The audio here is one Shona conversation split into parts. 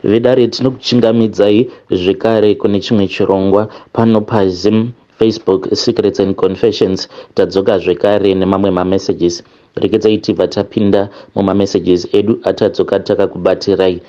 Vedare, tinokuchingamidzai zvekare kune chimwe chirongwa pano paZim Facebook Secrets and Confessions. Tadzoka zvekare nemamwe mamessages. Regedzai tibva tapinda mumamessages edu atadzoka takakubatirai.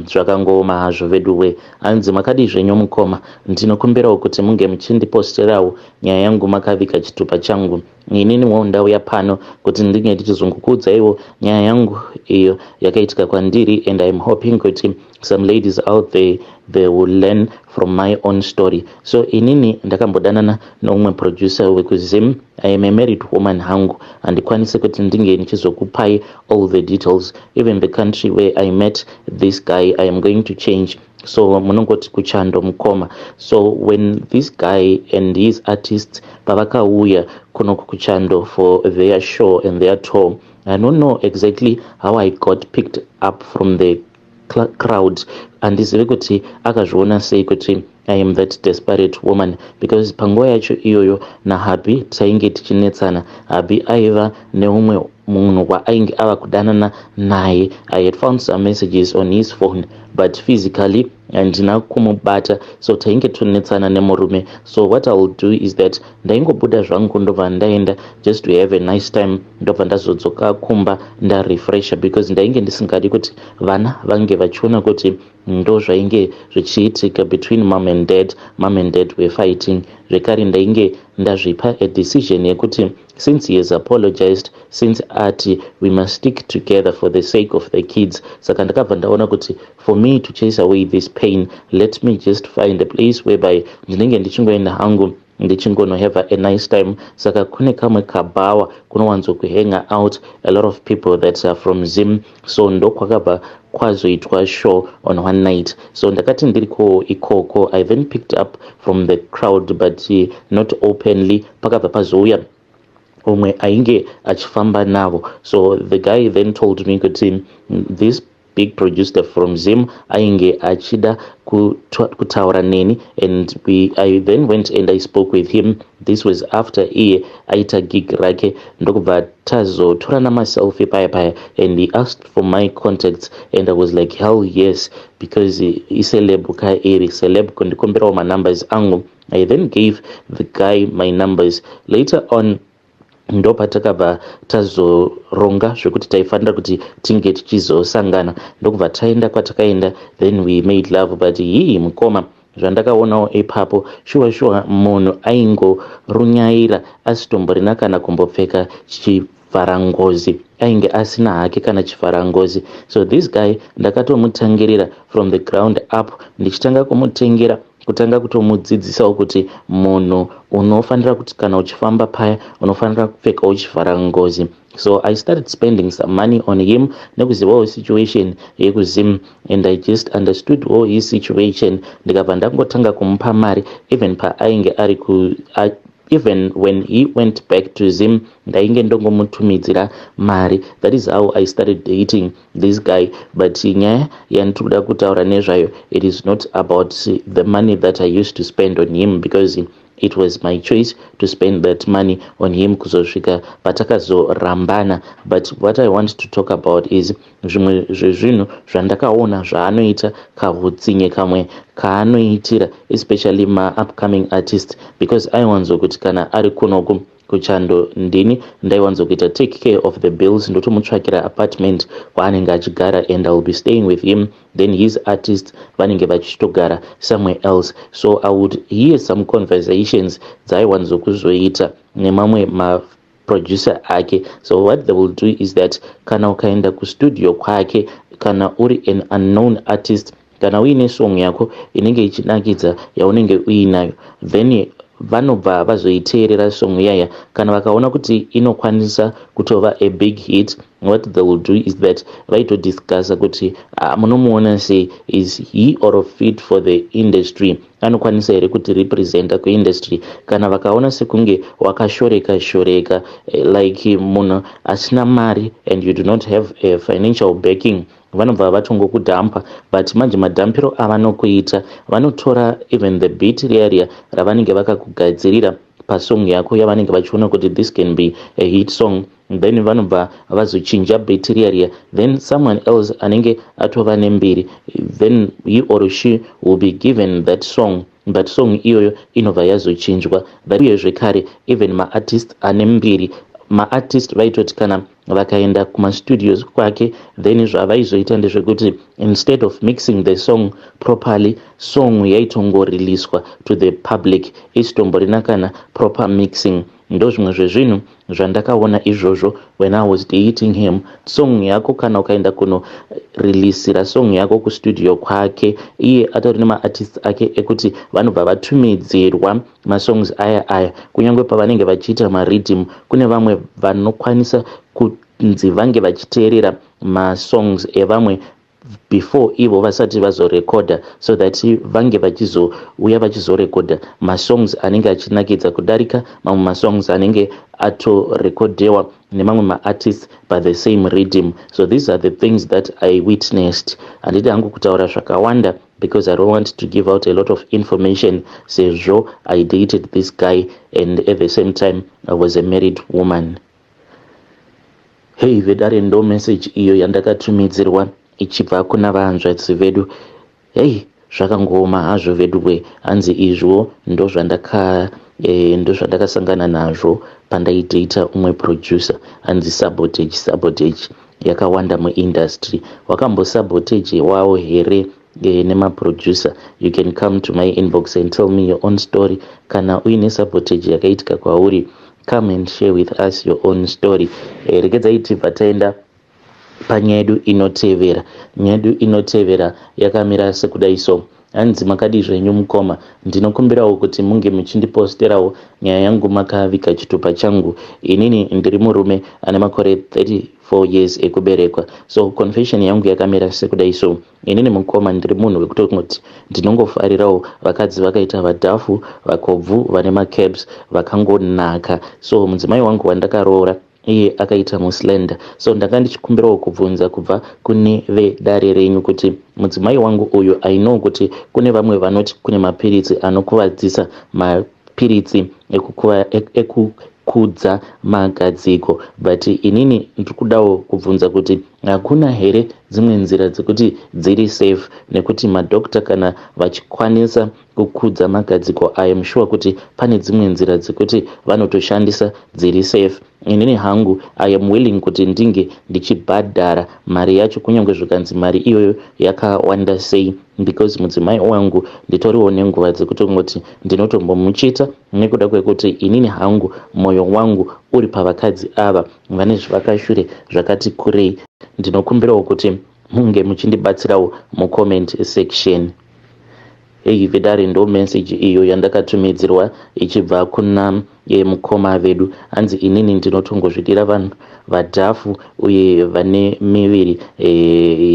Zvakangooma hazvo veduwe. Hanzi, "Makadii zvenyu mukoma? Ndinokumbirawo kuti munge muchindiposterawo nyaya yangu makaviga chitupa changu. Ininiwo ndauya pano kuti ndinge ndichizongokuudzaiwo nyaya yangu iyo yakaitika kwandiri, and I'm hoping kuti some ladies out there, they will learn from my own story. So inini ndakambodanana neumwe producer wekuZim. I am a married woman hangu, handikwanisi kuti ndinge ndichizokupai all the details. Even the country where I met this guy, I am going to change, so munongoti kuchando, mukoma. So when this guy and his artists pavakauya kunoku kuchando for their show and their tour, I don't know exactly how I got picked up from the crowd. Handizivi kuti akazviona sei kuti I am that desperate woman, because panguva yacho iyoyo nahubby tainge tichinetsana. Hubby aiva neumwe munhu waainge ava kudanana naye. I had found some messages on his phone, but physically handina kumubata. So tainge tonetsana nemurume. So what I will do is that ndaingobuda zvangu, ndobva ndaenda just to have a nice time, ndobva ndazodzoka kumba ndarefresha, because ndainge ndisingadi kuti vana vange vachiona kuti ndo zvainge zvichiitika between mom and dad. Mom and dad were fighting. Zvekare ndainge ndazvipa a decision yekuti since he has apologized, since ati we must stick together for the sake of the kids, saka ndakabva ndaona kuti for me to chase away this pain, let me just find a place whereby ndinenge ndichingoenda hangu, ndichingonohave a nice time. Saka kune kamwe kabhawa kunowanzokuhanga out a lot of people that are from Zim. So ndokwakabva kwazoitwa show on one night. So ndakati ndiriko ikoko, I then picked up from the crowd, but not openly. Pakabva pazouya umwe ainge achifamba navo. So the guy then told me kuti this big producer from Zim ainge achida kutaura neni, and I then went and I spoke with him. This was after iye aita gig rake, ndokubva tazotorana maselfie paya paya, and he asked for my contacts and I was like, "Hell yes," because iceleb ka iri, celeb kundikumbirawo manumbers angu. I then gave the guy my numbers. Later on ndopatakabva tazoronga zvekuti taifanira kuti tinge tichizosangana, ndokubva taenda kwatakaenda. Then we made love, but hii mukoma, zvandakaonawo ipapo, shuwa shuwa munhu aingorunyaira asitomborina kana kumbopfeka chivharangozi. Ainge asina hake kana chivharangozi. So this guy ndakatomutangirira from the ground up, ndichitanga kumutengera, kutanga kutomudzidzisawo kuti munhu unofanira kuti kana uchifamba paya unofanira kupfekawo chivharangozi. So I started spending some money on him nekuzivawo situation yekuZim, and I just understood all his situation. Ndikabva ndangotanga kumupa mari even paainge ari ku even when he went back to Zim, ndainge ndongomutumidzira mari. That is how I started dating this guy. But nyaya yandiri kuda kutaura nezvayo, it is not about the money that I used to spend on him, because it was my choice to spend that money on him kuzosvika patakazorambana. But what I want to talk about is zvimwe zvezvinhu zvandakaona zvaanoita, kahutsinye kamwe kaanoitira especially maupcoming artist, because aiwanzokuti kana ari kunoku kuchando, ndini ndaiwanzokuita take care of the bills, ndotomutsvakira apartment kwaanenge achigara, and I will be staying with him, then his artist vanenge vachitogara somewhere else. So I would hear some conversations dzaaiwanzokuzoita nemamwe maproducer ake. So what they will do is that kana ukaenda kustudio kwake, kana uri an unknown artist, kana uine song yako inenge ichinakidza yaunenge uinayo, then vanobva vazoiteerera song iyaya. Kana vakaona kuti inokwanisa kutova a big hit, what they will do is that vaitodiscussa kuti, "Ah, munomuona sei? Is he or fit for the industry? Anokwanisa here kuti representa kuindustry?" Kana vakaona sekunge wakashoreka shoreka, like munhu asina mari and you do not have a financial backing, vanobva vatongokudhampa. But manje madhampiro avanokuita, vanotora even the beat riya riya ravanenge vakakugadzirira. pasong yako yavanenge vachiona kuti this can be a hit song, then vanobva vazochinja beat riya riya. Then someone else anenge atova nembiri, then he or she will be given that song, but song iyoyo inobva yazochinjwa. Uye zvekare, even maartist ane mbiri, maartist vaitoti kana vakaenda kumastudios kwake, then zvavaizoita ndezvekuti instead of mixing the song properly, song yaitongoriliswa to the public isitomborina kana proper mixing. Ndo zvimwe zvezvinhu zvandakaona izvozvo when I was dating him. Song yako, kana ukaenda kunorilisira song yako kustudio kwake, iye atori nemaartist ake ekuti vanobva vatumidzirwa masongs aya aya. Kunyange pavanenge vachiita mariddim, kune vamwe vanokwanisa kunzi vange vachiteerera masongs evamwe before ivo vasati vazorekodha, so that vange vachizouya vachizorekodha masongs anenge achinakidza kudarika mamwe masongs anenge atorekodhewa nemamwe maartists by the same rhythm. So these are the things that I witnessed. Handidi hangu kutaura zvakawanda because I don't want to give out a lot of information, sezvo I dated this guy and at the same time I was a married woman. Hei vedare, ndo message iyo yandakatumidzirwa ichibva kuna vahanzvadzi vedu. Hei, zvakangooma hazvo vedu. Hanzi izvo ndozvandakasangana nazvo pandaidata umwe producer. Hanzi sabotage, sabotage yakawanda muindustry. Wakambosabotage wawo here nemaproducer? You can come to my inbox and tell me your own story. Kana uine sabotage yakaitika kwauri, come and share with us your own story. Regedzai tibva taenda panyaya yedu inotevera. Nyaya yedu inotevera yakamira sekudai so. Hanzi, "Makadi zvenyu mukoma? Ndinokumbirawo kuti munge muchindiposterawo nyaya yangu makaviga chitupa changu. Inini ndiri murume ane makore 34 years ekuberekwa. So confession yangu yakamira sekudai so. Inini mukoma, ndiri munhu wekutongoti ndinongofarirawo vakadzi vakaita vadhafu, vakobvu, vane macurves, vakangonaka. So mudzimai wangu wandakaroora iye akaita muslender. So ndanga ndichikumbirawo kubvunza kubva kune vedare renyu kuti mudzimai wangu uyu, I know kuti kune vamwe vanoti kune mapiritsi anokuvadzisa, mapiritsi ekukudza magadziko, but inini ndiri kudawo kubvunza kuti hakuna here dzimwe nzira dzekuti dziri safe? Nekuti madhokta kana vachikwanisa kukudza magadziko, I am sure kuti pane dzimwe nzira dzekuti vanotoshandisa dziri safe. Inini hangu I am willing kuti ndinge ndichibhadhara mari yacho, kunyange zvikanzi mari iyoyo yakawanda sei, because mudzimai wangu nditoriwo nenguva dzekutongoti ndinotombomuchita, nekuda kwekuti inini hangu mwoyo wangu uri pavakadzi ava vane zvivakashure zvakati kurei. Ndinokumbirawo kuti munge muchindibatsirawo mucomment section." Hei vedare, ndo message iyo yandakatumidzirwa ichibva kuna mukoma vedu. Hanzi, "Inini ndinotongozvidira vanhu vadhafu uye vane miviri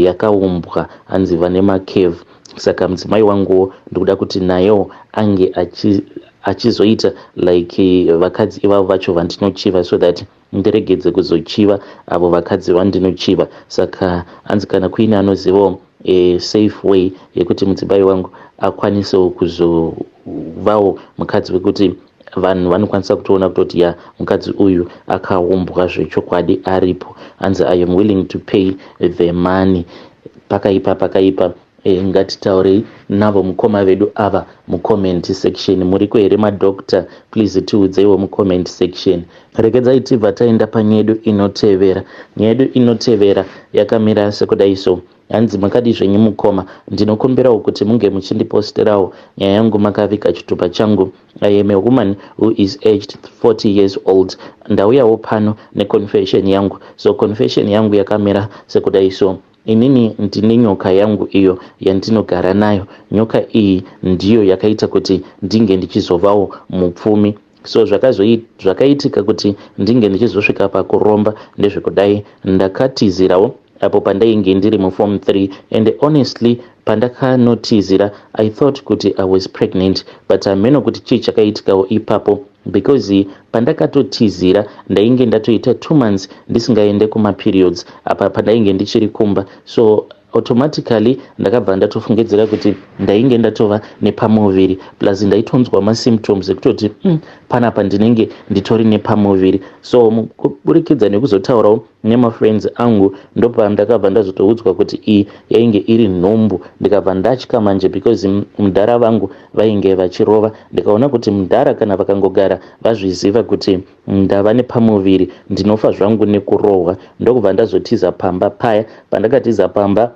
yakaumbwa." Hanzi vane macurve. "Saka mudzimai wanguwo ndikuda kuti nayewo ange achizoita like vakadzi ivavo vacho vandinochiva, so that ndiregedze kuzochiva avo vakadzi vandinochiva. Saka hanzi kana kuine anozivawo safe way yekuti mudzimai wangu akwanisewo kuzovawo mukadzi wekuti vanhu vanokwanisa kutoona kutoti ya, mukadzi uyu akaumbwa zvechokwadi aripo." Hanzi, "I am willing to pay the money." Pakaipa, pakaipa. Ngatitaurei navo mukoma vedu ava mucomment section. Muriko here madoctor? Please tiudzeiwo mucomment section. Regedzai tibva taenda panyaya yedu inotevera. Nyaya yedu inotevera yakamira sekudai so. Hanzi, "Makadi zvenyu mukoma? Ndinokumbirawo kuti munge muchindiposterawo nyaya yangu makaviga chitupa changu. I am a woman who is aged 40 years old. Ndauyawo pano neconfession yangu. So confession yangu yakamira sekudai so. Inini ndine nyoka yangu iyo yandinogara nayo. Nyoka iyi ndiyo yakaita kuti ndinge ndichizovawo mupfumi. So zvakaitika kuti ndinge ndichizosvika pakuromba ndezvekudai. Ndakatizirawo apo pandainge ndiri muform 3, and honestly, pandakanotizira I thought kuti I was pregnant, but hameno kuti chii chakaitikawo ipapo, because pandakatotizira ndainge ndatoita 2 months ndisingaende kumaperiods apa pandainge ndichiri kumba. So Automatically ndakabva ndatofungidzira kuti ndainge ndatova nepamuviri, plus ndaitonzwa masymptoms ekutoti panapa ndinenge nditori nepamuviri. So kuburikidza nekuzotaurawo nemafriends angu, ndopandakabva ndazotoudzwa kuti iyi yainge iri nhumbu. Ndikabva ndatya manje because mudhara vangu vainge vachirova. Ndikaona kuti mudhara kana vakangogara vazviziva kuti ndava nepamuviri, ndinofa zvangu nekurohwa. Ndokubva ndazotiza pamba paya. Pandakatiza pamba,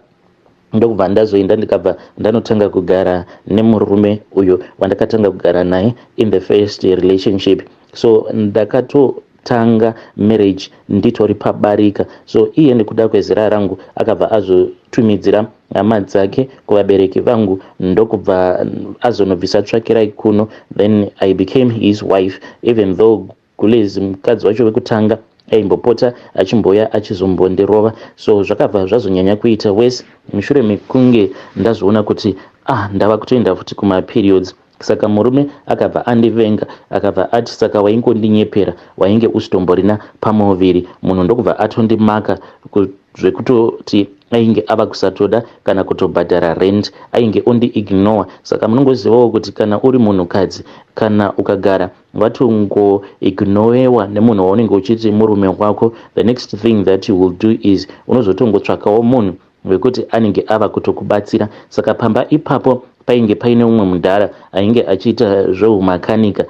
ndokubva ndazoenda, ndikabva ndanotanga kugara nemurume uyo wandakatanga kugara naye in the first relationship. So ndakatotanga marriage nditori pabarika. So iye nekuda kwezera rangu akabva azotumidzira hama dzake kuvabereki vangu, ndokubva azonobvisa tsvakirai kuno. Then I became his wife, even though gulezi mukadzi wacho wekutanga aimbopota achimbouya achizombondirova. So zvakabva zvazonyanya kuita wese mushure mekunge ndazoona kuti ah, ndava kutoenda futi kumaperiods. Saka murume akabva andivenga, akabva ati, "Saka waingondinyepera, wainge usitomborina pamuviri." Munhu ndokubva atondimaka zvekutoti ainge ava kusatoda kana kutobhadhara rent, ainge ondiignore. Saka munongozivawo kuti kana uri munhukadzi, kana ukagara watongoignorewa nemunhu waunenge uchiti murume wako, the next thing that you will do is unozotongotsvakawo munhu wekuti anenge ava kutokubatsira. Saka pamba ipapo painge paine umwe mudhara ainge achiita zveumakanika.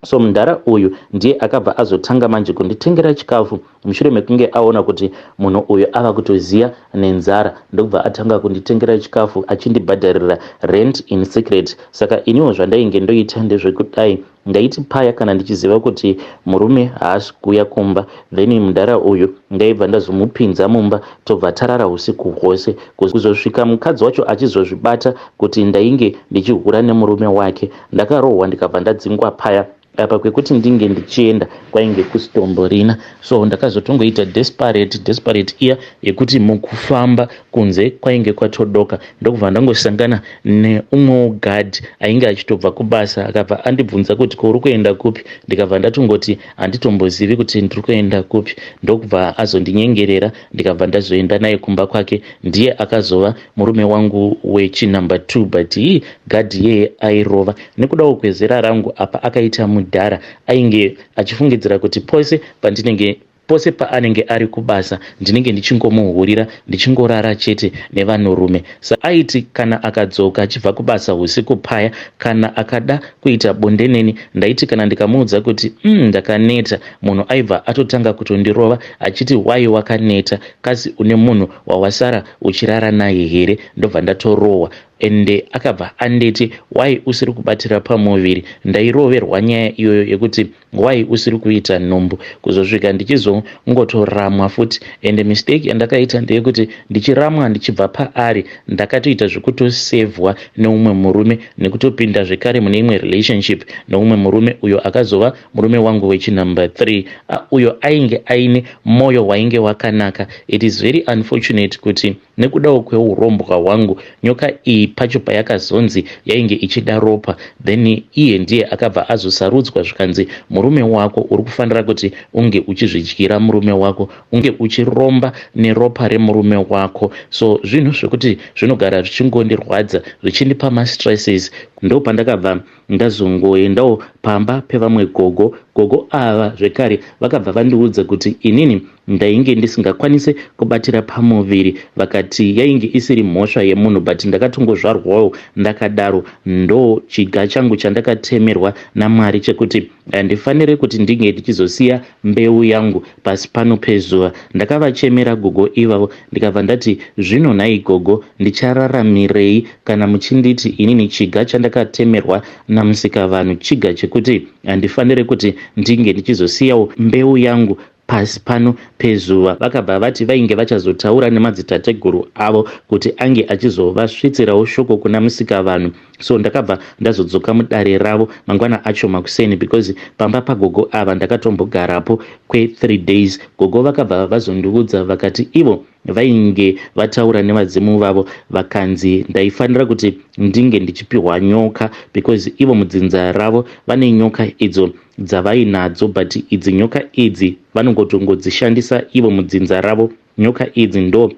So mudhara uyu ndiye akabva azotanga manje kunditengera chikafu mushure mekunge aona kuti munhu uyu ava kutoziya nenzara. Ndokubva atanga kunditengera chikafu achindibhadharira rent in secret. Saka iniwo zvandainge ndoita ndezvekudai: ndaiti paya kana ndichiziva kuti murume haasi kuuya kumba, then mudhara uyu ndaibva ndazomupinza mumba, tobva tarara usiku hwose kuzosvika mukadzi wacho achizozvibata kuti ndainge ndichihura nemurume wake. Ndakarohwa, ndikabva ndadzingwa paya. Apa kwekuti ndinge ndichienda kwainge kusitomborina. So ndakazotongoita desperate, desperate iya yekuti mukufamba kunze kwainge kwatodoka, ndokubva ndangosangana neumwewo gadhi ainge achitobva kubasa. Akabva andibvunza kuti, "Ko, uri kuenda kupi?" Ndikabva ndatongoti handitombozivi kuti ndiri kuenda kupi. Ndokubva azondinyengerera, ndikabva ndazoenda naye kumba kwake. Ndiye akazova murume wangu wechinumber 2. But hii, gadhi yeye airova nekudawo kwezera rangu. Apa akaita mudhara, ainge achifungidzira kuti pose pandinenge, pose paanenge ari kubasa, ndinenge ndichingomuhurira, ndichingorara chete nevanhurume. Sa aiti kana akadzoka achibva kubasa usiku paya, kana akada kuita bonde neni, ndaiti kana ndikamuudza kuti ndakaneta, munhu aibva atotanga kutondirova achiti, "Wai wakaneta? Kasi une munhu wawasara uchirara naye here?" Ndobva ndatorohwa. Ende akabva anditi, "Wai usiri kubatira pamuviri?" Ndairoverwa nyaya iyoyo yekuti wai usiri kuita nhumbu, kuzosvika ndichizongotoramwa futi. Ende mistake yandakaita ndeyekuti ndichiramwa ndichibva paari, ndakatoita zvekutosevhwa neumwe murume nekutopinda zvekare mune imwe relationship neumwe murume, uyo akazova murume wangu wechinumber 3, uyo ainge aine mwoyo wainge wakanaka. It is very unfortunate kuti nekudawo kweurombwa hwangu, nyoka iyi pacho payakazonzi yainge ichida ropa, then iye ndiye akabva azosarudzwa, zvikanzi, "Murume wako uri kufanira kuti unge uchizvidyira murume wako, unge uchiromba neropa remurume wako." So zvinhu zvekuti zvinogara zvichingondirwadza, zvichindipa mastresses. Ndo pandakabva ndazongoendawo pamba pevamwe gogo. Gogo ava zvekare vakabva vandiudza kuti inini ndainge ndisingakwanisi kubatira pamuviri. Vakati yainge isiri mhosva yemunhu, but ndakatongozvarwawo ndakadaro, ndo chiga changu chandakatemerwa naMwari chekuti handifaniri kuti ndinge ndichizosiya mbeu yangu pasi pano pezuva. Ndakavachemera gogo ivavo, ndikabva ndati, "Zvino nhai gogo, ndichararamirei kana muchinditi inini chiga chandakatemerwa namusikavanhu chiga chekuti handifaniri kuti ndinge ndichizosiyawo mbeu yangu pasi pano pezuva?" Vakabva vati vainge vachazotaura nemadzitateguru avo kuti ange achizovasvitsirawo shoko kuna musikavanhu. So ndakabva ndazodzoka mudare ravo mangwana acho makuseni, because pamba pagogo ava ndakatombogarapo kwe3 days. Gogo vakabva vazondiudza, vakati ivo vainge vataura nevadzimu vavo, vakanzi ndaifanira kuti ndinge ndichipiwa nyoka, because ivo mudzinza ravo vane nyoka idzo dzavainadzo, but idzi nyoka idzi vanongotongodzishandisa ivo mudzinza ravo. Nyoka idzi ndo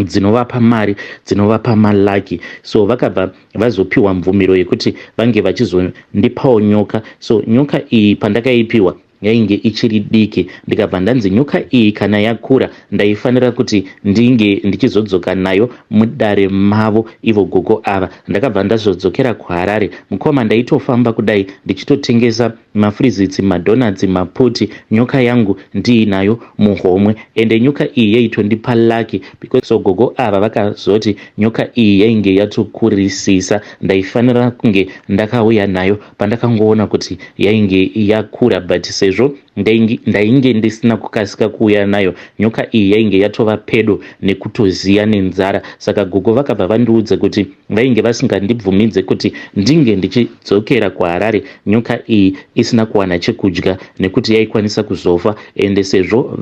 Dzinovapa mari, dzinovapa malucky. So vakabva vazopiwa mvumiro yekuti vange vachizondipawo nyoka. So nyoka iyi pandakaipiwa yainge ichiri diki, ndikabva ndanzi nyoka iyi kana yakura ndaifanira kuti ndinge ndichizodzoka nayo mudare mavo ivo gogo ava. Ndakabva ndazodzokera kuHarare, mukoma. Ndaitofamba kudai ndichitotengesa mafreezits, madonuts, maputi, nyoka yangu ndiinayo muhomwe. Ende nyoka iyi yaitondipa lucky because, so gogo ava vakazoti nyoka iyi yainge yatokurisisa, ndaifanira kunge ndakauya nayo pandakangoona kuti yainge yakura. But sezvo ndainge ndisina kukasika kuuya nayo, nyoka iyi yainge yatova pedo nekutoziya nenzara. Saka gogo vakabva vandiudza kuti vainge vasingandibvumidze kuti ndinge ndichidzokera kuHarare nyoka iyi isina kuwana chekudya, nekuti yaikwanisa kuzofa. Ende sezvo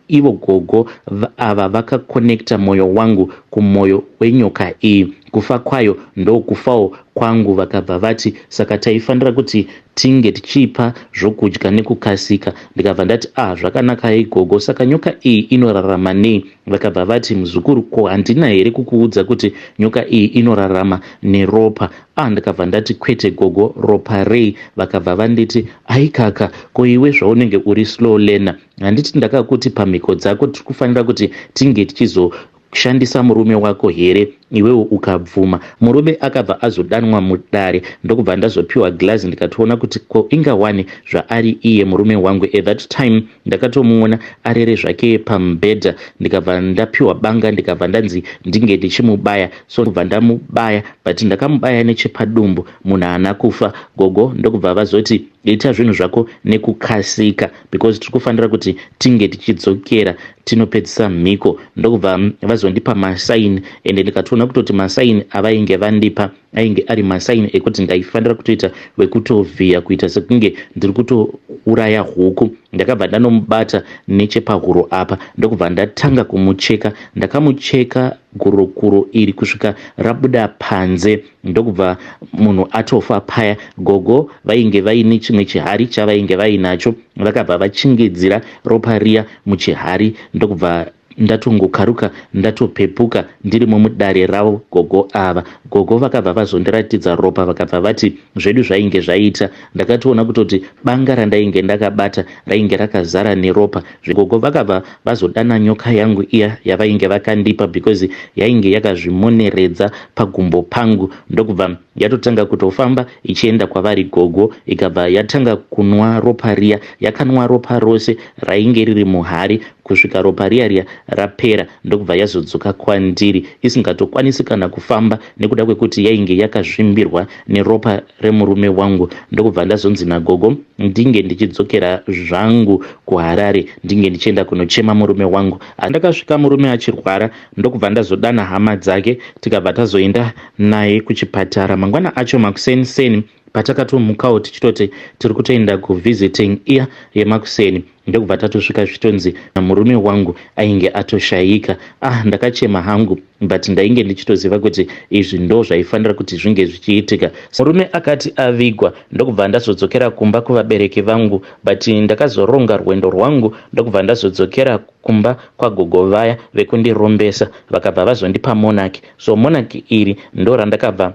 ivo gogo ava vakakonekta mwoyo wangu kumwoyo wenyoka iyi, kufa kwayo ndokufawo kwangu. Vakabva vati saka taifanira kuti tinge tichipa zvokudya nekukasika. Ndikabva ndati, "Ah, zvakanakai gogo, saka nyoka iyi inorarama nei?" Vakabva vati, "Muzukuru, ko handina here kukuudza kuti nyoka iyi inorarama neropa?" Ah, ndikabva ndati, "Kwete gogo, ropa rei?" Vakabva vanditi, "Aikaka, ko iwe zvaunenge uri slow learner, handiti ndakakuti pamhiko dzako tiri kufanira kuti tinge tichizoshandisa murume wako here? Iwewo ukabvuma." Murume akabva azodanwa mudare, ndokubva ndazopiwa glazi, ndikatoona kuti ko ingawani zvaari iye murume wangu. At that time ndakatomuona arere zvake pamubhedha. Ndikabva ndapiwa banga, ndikabva ndanzi ndinge ndichimubaya. So kubva ndamubaya, but ndakamubaya nechepadumbu, munhu haana kufa. Gogo ndokubva vazoti, "Ita zvinhu zvako nekukasika because tiri kufanira kuti tinge tichidzokera tinopedzisa mhiko." Ndokubva vazondipa masigns, ende ndikatoona kutoti masigns avainge vandipa ainge ari masigns ekuti ndaifanira kutoita wekutovhiya, kuita sekunge ndiri kutouraya huku. Ndakabva ndanomubata nechepahuro apa, ndokubva ndatanga kumucheka. Ndakamucheka gurokuro iri kusvika rabuda panze, ndokubva munhu atofa paya. Gogo vainge vaine chimwe chihari chavainge vainacho, vakabva vachingidzira ropa riya muchihari, ndokubva ndatongokaruka, ndatopepuka ndirimo mudare ravo gogo ava. Gogo vakabva vazondiratidza ropa, vakabva vati zvedu zvainge zvaita. Ndakatoona kutoti banga randainge ndakabata rainge rakazara neropa. Gogo vakabva vazodana nyoka yangu iya yavainge vakandipa, because yainge yakazvimoneredza pagumbo pangu, ndokubva yatotanga kutofamba ichienda kwavari gogo, ikabva yatanga kunwa ropa riya. Yakanwa ropa rose rainge riri muhari kusvika ropa riya riya rapera, ndokubva yazodzoka kwandiri isingatokwanisi kana kufamba nekuda kwekuti yainge yakazvimbirwa neropa remurume wangu. Ndokubva ndazonzi nagogo ndinge ndichidzokera zvangu kuHarare, ndinge ndichienda kunochema murume wangu. Ndakasvika murume achirwara, ndokubva ndazodana hama dzake, tikabva tazoenda naye kuchipatara mangwana acho makuseniseni. Patakatomukawo tichitoti tiri kutoenda kuvisiting iya yemakuseni, ndokubva tatosvika zvitonzi murume wangu ainge atoshayika. Ah, ndakachema hangu, but ndainge ndichitoziva kuti izvi ndo zvaifanira kuti zvinge zvichiitika. Murume akati avigwa, ndokubva ndazodzokera kumba kuvabereki vangu, but ndakazoronga rwendo rwangu, ndokubva ndazodzokera kumba kwagogo vaya vekundirombesa. Vakabva vazondipa monarch. So monarch iri ndo randakabva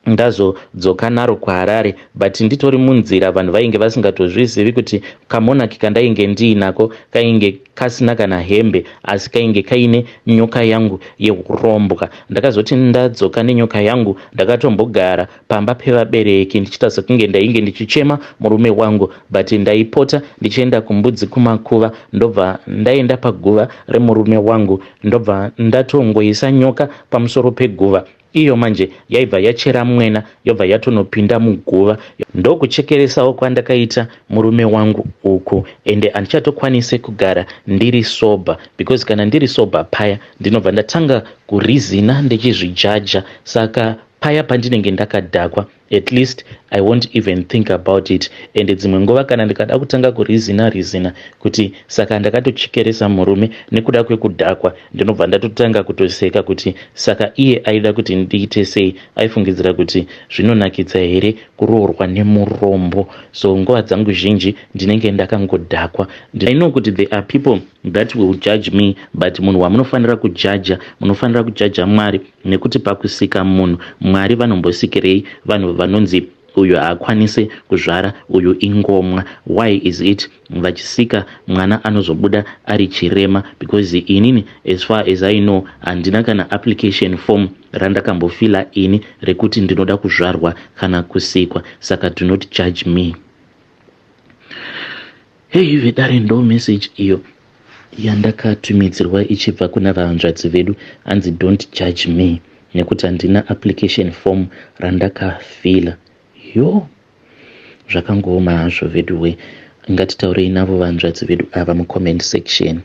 ndazodzoka naro kuHarare, but nditori munzira vanhu vainge vasingatozvizivi kuti kamonarch kandainge ndiinako kainge kasina kana hembe, asi kainge kaine nyoka yangu yeurombwa. Ndakazoti ndadzoka nenyoka yangu, ndakatombogara pamba pevabereki ndichiita sekunge ndainge ndichichema murume wangu, but ndaipota ndichienda kumbudzi kumakuva, ndobva ndaenda paguva remurume wangu, ndobva ndatongoisa nyoka pamusoro peguva. Iyo manje yaibva yachera mwena, yobva yatonopinda muguva. Ndokuchekeresawo kwandakaita murume wangu uku. Ende handichatokwanisi kugara ndiri sober, because kana ndiri sober paya ndinobva ndatanga kureasona ndichizvijaja. Saka paya pandinenge ndakadhakwa At least I won't even think about it. And dzimwe nguva kana ndikada kutanga kurizina rizina kuti saka ndakatochekeresa murume nekuda kwekudhakwa, ndinobva ndatotanga kutoseka kuti saka iye aida kuti ndiite sei? Aifungidzira kuti zvinonakidza here kuroorwa nemurombo? So nguva dzangu zhinji ndinenge ndakangodhakwa. I know kuti there are people that will judge me, but munhu wamunofanira kujaja, munofanira kujaja Mwari, nekuti pakusika munhu, Mwari vanombosikirei vanhu vanonzi uyu haakwanisi kuzvara, uyu ingomwa? Why is it vachisika mwana anozobuda ari chirema? Because inini, as far as I know, handina kana application form randakambofila ini rekuti ndinoda kuzvarwa kana kusikwa. Saka do not judge me. Hei vedare, ndo message iyo yandakatumidzirwa ichibva kuna vahanzvadzi vedu. Anzi, "Don't judge me nekuti handina application form randakafila." Yo, zvakangooma hazvo veduwe. Ngatitaurei navo vanzvadzi vedu ava mucomment section.